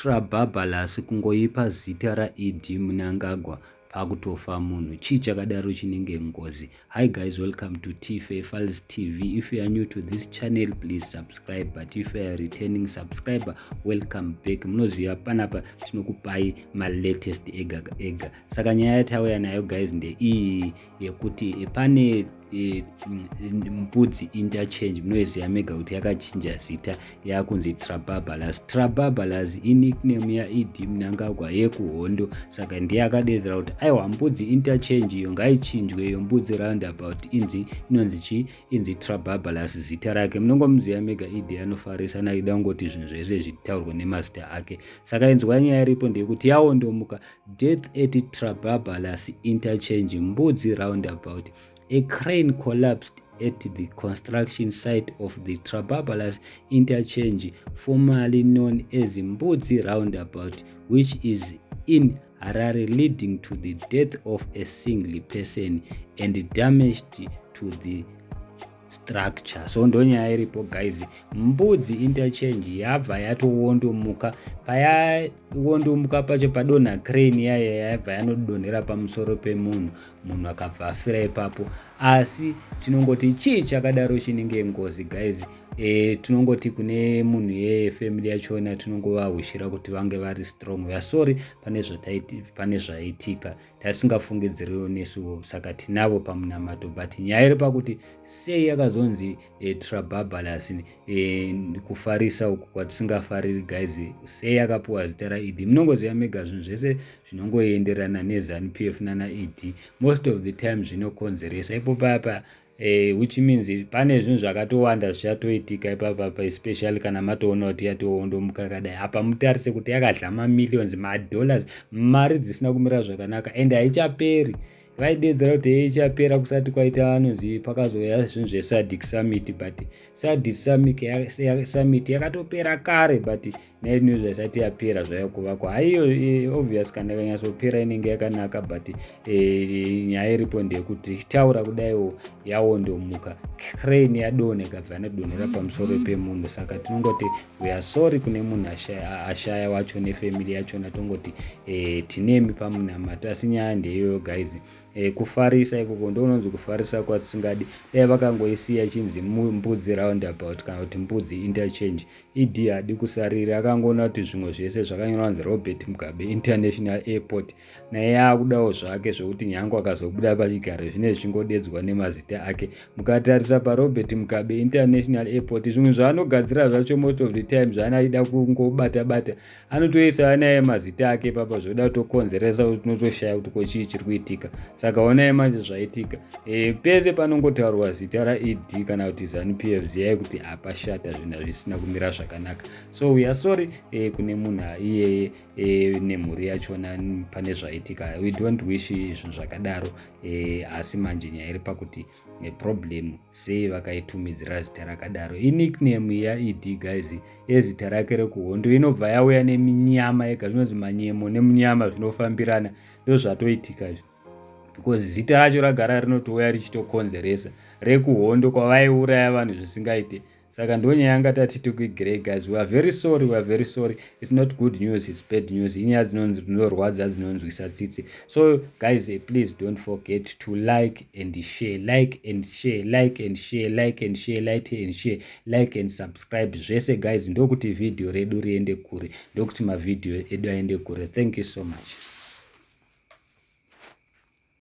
Trabablas kungoipa zita raED Mnangagwa pakutofa munhu. Chii chakadaro chinenge ngozi? Hi guys, welcome to TFA Files TV. If you are new to this channel, please subscribe, but if you are a returning subscriber, welcome back. Munoziva panapa tinokupai malatest ega ega. Saka nyaya yatauya nayo guys ndeiyi yekuti pane Mbudzi Interchange. Munoiziva mega kuti yakachinja zita, yakunzi Trababalas. Trababalas inickname yaED Mnangagwa yekuhondo, saka ndiye akadedzera kuti aiwa, Mbudzi Interchange iyo ngaichinjwe iyo Mbudzi Roundabout inzi inonzi chi inzi Trababalas, zita rake. Munongomuziva mega, ED anofarisa naida kungoti zvinhu zvese zvitaurwe nemazita ake. Saka inzwa, nyaya iripo ndeyekuti yaondomuka. Death at Trababalas Interchange, Mbudzi Roundabout. A crane collapsed at the construction site of the Trababalas Interchange, formerly known as Mbudzi Roundabout, which is in Harare, leading to the death of a single person and damage to the structure. So ndonyaya iripo guys. Mbudzi Interchange yabva yatowondomuka. Payawondomuka pacho padonha crane yaya, yabva yanodonhera pamusoro pemunhu, munhu akabva afira ipapo. Asi tinongoti chii chakadaro chinenge ngozi guys? Tinongoti kune munhu yefamily yachona, tinongovahwishira kuti vange vari strong. We are sorry pane zvaitika tasingafungidziriwo nesuwo, saka tinavo pamunamato. But nyaya iri pakuti sei yakazonzi Trababalas? Kufarisa uku kwatisingafariri guys. Sei yakapiwa zita raED? Munongoziva mega, zvinhu zvese zvinongoenderana neZANU PF nana ED most of the time zvinokonzeresa ipo paya, which means pane zvinhu zvakatowanda zvichatoitika ipapapa, especially kana matoona kuti yatoondomuka kadai. Apa mutarise kuti yakadla mamillions madollars, mari dzisina kumira zvakanaka, and haichaperi. Vaidedzera kuti ichapera kusati kwaita anonzi pakazouya zvinhu zveSADC summit, but SADC summit yakatopera kare, but naino zvaisati yapera zvayo kuvakwa. Haiyo obvious, kana ikanyatsopera inenge yakanaka, but nyaya iripo ndeyekuti taura kudaiwo yaondomuka, crane yadonha, ikabva yanodonhera pamusoro pemunhu. Saka tinongoti we are sorry kune munhu ashaya wacho nefamily yachona. Tongoti tinemi pamunamato. Asi nyaya ndeiyoyo guys. Kufarisa ikoko ndounonzi kufarisa kwatisingadi. Dai vakangoisiya chinzi Mbudzi Roundabout kana kuti Mbudzi Interchange. ED hadi kusarira, akangoona kuti zvimwe zvese zvakanyorwa kunzi Robert Mugabe International Airport, naye akudawo zvake zvokuti nyange akazobuda pachigaro zvine zvichingodedzwa nemazita ake. Mukatarisa paRobert Mugabe International Airport, zvimwe zvaanogadzira zvacho most of the time zvaanoida kungobata bata, anotoisa naye mazita ake papa, zvoda kutokonzeresa kuti tinotoshaya kuti kochii chiri kuitika. Saka onai manje zvaitika. Pese panongotaurwa zita raED kana kuti ZANU PF, ziyai kuti hapashata, zvinhu hazvisina kumira zvakanaka. So we are sorry kune munhu iyeye nemhuri yachona pane zvaitika. We don't wish zvinhu zvakadaro. Asi manje nyaya iri pakuti problem, sei vakaitumidzira zita rakadaro? Inickname yaED guys, yezita rake rekuhondo, inobva yauya neminyama yega. Zvinonzi manyemo nemunyama zvinofambirana, ndo zvatoitika izvi, because zita racho ragara rinotouya richitokonzeresa rekuhondo kwavaiuraya vanhu zvisingaite. Saka ndonyaya yanga tati tikuigirei guys. We are very sorry, we are very sorry. It's not good news, it's bad news. Inyaya dzinorwadza, dzinonzwisa tsitsi. So guys, please don't forget to like and share, like and share, like and share, like and share, like and share, like and subscribe, zvese guys. Ndokuti vhidhiyo redu riende kure, ndokuti mavhidhiyo edu aende kure. Thank you so much.